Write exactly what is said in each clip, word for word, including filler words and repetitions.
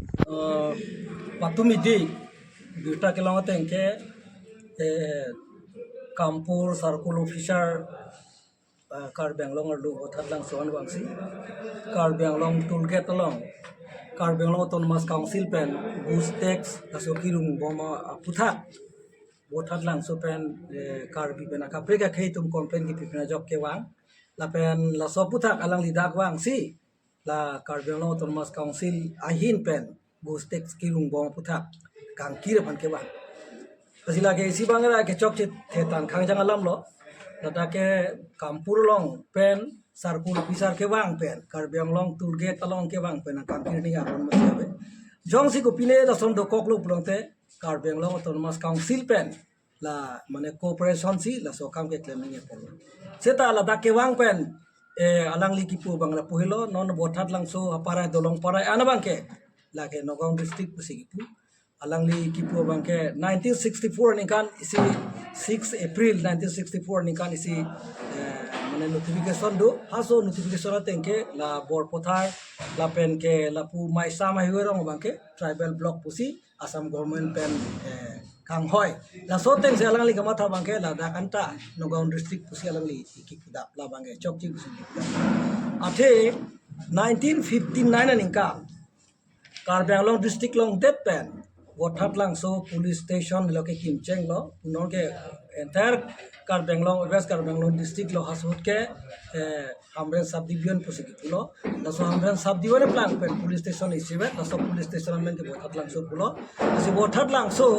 Eh, patumi di birta kelong ateng ke, eh, Kampur Circle Officer, eh, Karbi Anglong arlo Vothatlangso an vangsi Karbi Anglong toll gate along Karbi Anglong Autonomous Council pen goods tax laso kirung bom aputhak Vothatlangso pen, eh, Karbi pen akaprek akhei atum complain kipi pen ajok kevang. Lapen laso aputhak alangli dak vangsi la Karbi Anglong Autonomous Council ahin pen goods tax kirung bom aputhak kangkir aphan kevang. Lasi lake isi bang ra kechokche thetang khangjang alam lo. Ladak ke Kampur along pen Circle Officer kevang pen Karbi Anglong toll gate along kevang pen kangkir ni aron masi ave. Jongsi kopine lason dokok lo pulote Karbi Anglong Autonomous Council pen la mane cooperation si laso akam keklem nangji apotlo. Seta ladak kevang pen, eh, alangli kipu abang lapu helo, non Vothatlangso aparai Dolong Parai an abang ke lake Nagaon district pusi kipu. Alangli kipu abang ke nineteen sixty-four aningkan isi, six April nineteen sixty-four aningkan isi, eh, mane notification do, halaso notification ateng ke la Borpathar lapen ke lapu Maisam ahighway arong abang ke tribal block pusi Assam government pen, eh, kanghoi. Laso ateng si alangli kamatha abang ke ladak anta Nagaon district pusi alangli kipudap, labang ke chokche pusi kipudap. Athe nineteen fifty-nine aningkan Karbi Anglong district along det pen Vothatlangso police station lo kekim chenglo, non ke entire Karbi Anglong, West Karbi Anglong district lo halaso ahut ke, eh, Hamren subdivision pusi kipulo. Laso Hamren subdivision aplang pen police station isivet, laso police station amen ke Vothatlangso pulo. Lasi Vothatlangso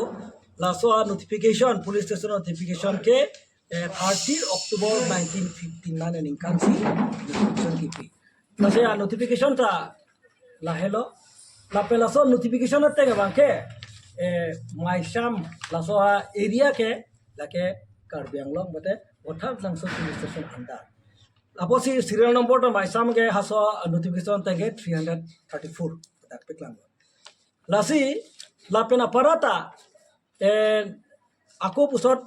laso anotification, police station notification ke, eh, thirty October nineteen fifty-nine aningkan si notification kipi. Lasi anotification ta lahelo. Lapen laso notification ateng abang ke, eh, Maisam laso a-area ke lake Karbi Anglong mate Vothatlangso police station under. Apotsi serial number ta Maisam ke halaso notification ateng ke three hundred thirty-four dak peklanglo. Lasi lapen aparata, eh, ako pusot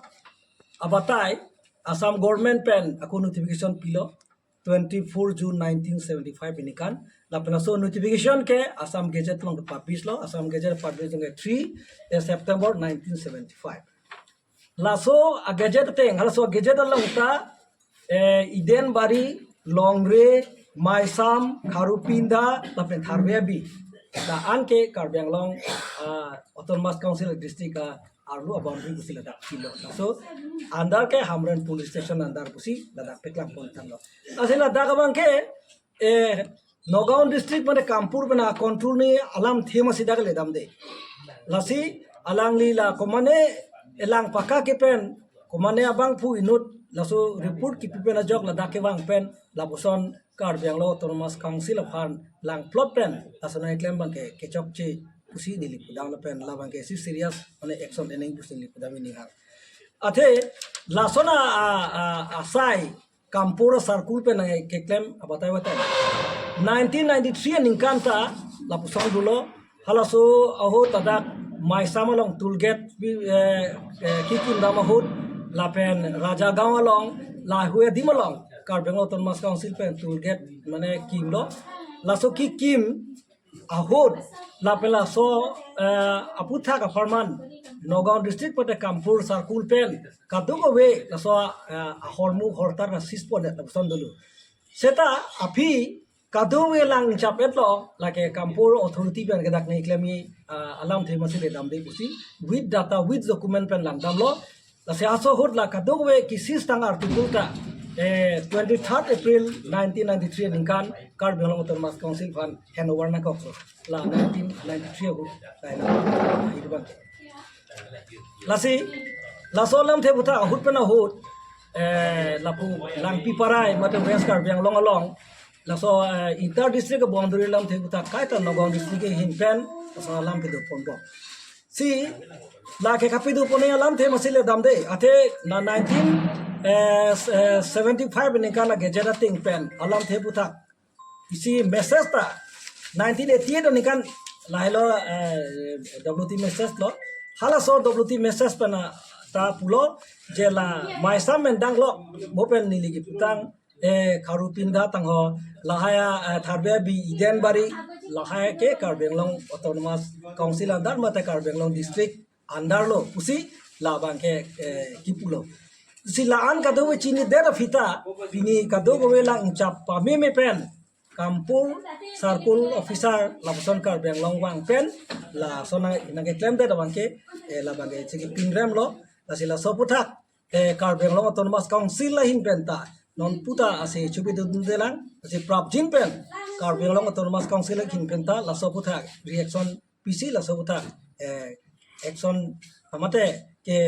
abatai Assam government pen ako notification pilo twenty-four June nineteen seventy-five aningkan. Lapen laso notification ke Assam Gazette along publish lo, Assam Gazette publish ke three, eh, September nineteen seventy-five. Laso a-gazette ateng, halaso a-gazette along ta, eh, Eden Bari, Longri, Maisam, Kharupinda, lapen Tharve Abi, la-an ke Karbi Anglong, ah, Autonomous Council district a-arlo a-boundary pusi ladak pilo. Laso under ke Hamren police station under pusi ladak peklang pon tanglo. Lasi ladak abang ke, eh, Nagaon district mane Kampur pen a-control ni alamthe masi dak le damde. Lasi alangli la komane elang paka ke pen, komane abangphu inut laso report kipi pen ajok ladak kevang pen lapuson Karbi Anglong Autonomous Council aphan langplot pen laso nangkeklem abang ke kechokche pusi neli pudam lapen labang ke si serious mane action eneng pusi neli pudam ini hang. Athe lason a, a, a, asai Kampur Circle pen nangkeklem abatai batai. Nineteen ninety-three aningkan ta lapuson dolo, halaso ahut ladak Maisam along toll gate bi, eh, eh, kikim dam ahut lapen Rajagaon along, lahei adim along Karbi Anglong Autonomous Council pen toll gate mane kimlo. Laso kikim ahut lapen laso, eh, aputhak apharman Nagaon district mate Kampur Circle pen kadokave laso, eh, ahormu hortar na seize pondet lapuson dolo. Seta aphi kadokave lang chap-etlo, lake Kampur authority pen ke dak nangkeklem, ah, alamthe masi le damde pusi with data, with document pen langdamlo. Lasi halaso ahut la kadokave ki-seize tang article ta, eh, twenty-third April nineteen ninety-three aningkan Karbi Anglong Autonomous Council aphan handover nangkoklo. La nineteen ninety-three ahut, la ina, ina, ina. Lasi laso alamthe aputhak ahut pen ahut, eh, lapu Langpi Parai mate West Karbi Anglong along, laso, eh, inter district boundary alamthe aputhak kaita Nagaon district ahin pen laso alam kedo ponbom. Si lake kapedo pon alamthe masi le damde, athe na nineteen, eh, s-, eh, seventy-five aningkan la gazette ateng pen alamthe aputhak isi message ta nineteen eighty-eight aningkan lahelo, eh, W T message lo. Halaso W T message pen ta pulo je la Maisam pen danglok, mo pen neli kiputang, eh, Kharupinda tangho, lahai, eh, Tharve Abi Eden Bari, lahai ke Karbi Anglong Autonomous Council under mate Karbi Anglong District under lo pusi labang ke, eh, kipulo. Si la-an kadokave chinidet aphi ta, pini kadokave lang chap pameme pen, Kampur Circle Officer lapuson Karbi Anglong vang pen, lason nang, nangkeklemdet abang ke, eh, labang ke chikipinrem lo, lasi laso aphuthak, eh, Karbi Anglong Autonomous Council ahin pen ta, non puta ase chubidunde lang, ase prapjin pen, Karbi Anglong Autonomous Council ahin pen ta, laso aphuthak, reaction pisi laso aphuthak, eh, action amate ke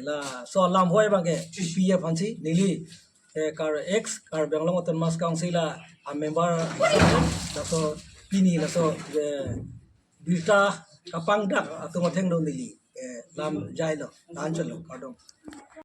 laso alam hoi abang ke P F hansi neli, eh, Kar ex Karbi Anglong Autonomous Council a, a member laso pini laso, eh, birta kapangdak atum athengno neli, eh, lam jailo, anchalo, kardom.